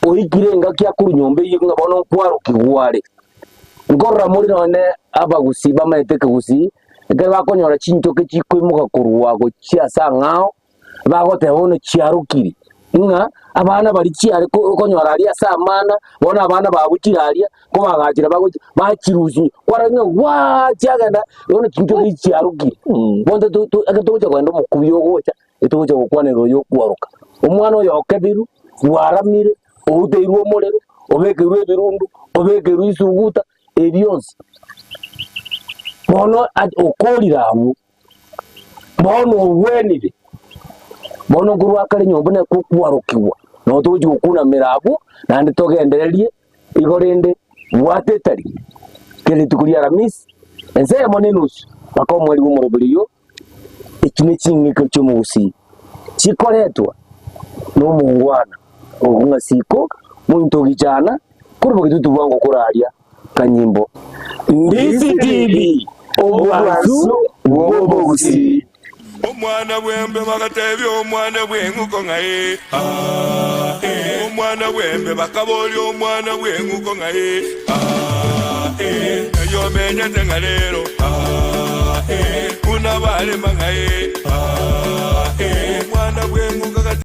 oikire engaki akorwa nyomba eyio ng'a bono nkwarokigwa are. Nkorora more nonye abagusii bamaete ekegusii, ekero bakonyora chinchoke chikoimoka korwa gochia ase ang'ao, bagoteba bono chiarokire, ng'a abana baria chiare konyora aria ase amana, bono abana babwo chire aria, kobagachire bagochi bachirusia, kwarora ng'a waa chiagenda, bono chinchoke echi chiarokire. Bono ekero togocha kogenda omokubio ogocha. Etogocha gokwana igoro y'okwaroka. Omwana oyo okebiru, bwaramire, outeirwe omorero, obekeirwe ebirundu, obekeirwe isuguta, ebi bionsi. Bono okorire abwo, bono ogwenire, bono nkorwa kare nyomba naki okwarokigwa, nabo togochia gokunamera abwo, naende togendererie igo rende bwate etari kera rituko ria Aramisi, ense eyemo na enusu, mpaka omweri bw'omoroberi oyio. Echi neching'eko chi'omogusii chikoretwa nomongwana ogo ng'a siko monto ogichana korwa bogetutu bwango koraria kanyimbo. Ndisi TV, obwansu bw'omogusii. Omwana bw'embe bagatebia omwana bw'eng'uko ng'a ee, aa, ee. Omwana bw'embe bakaboria omwana bw'eng'uko ng'a ee, aa, ee. Ng'ai omenyete ng'a rero, aa, ee. Buna barema ng'a ee, aa, ee. Omwana bw'eng'uko agatebia.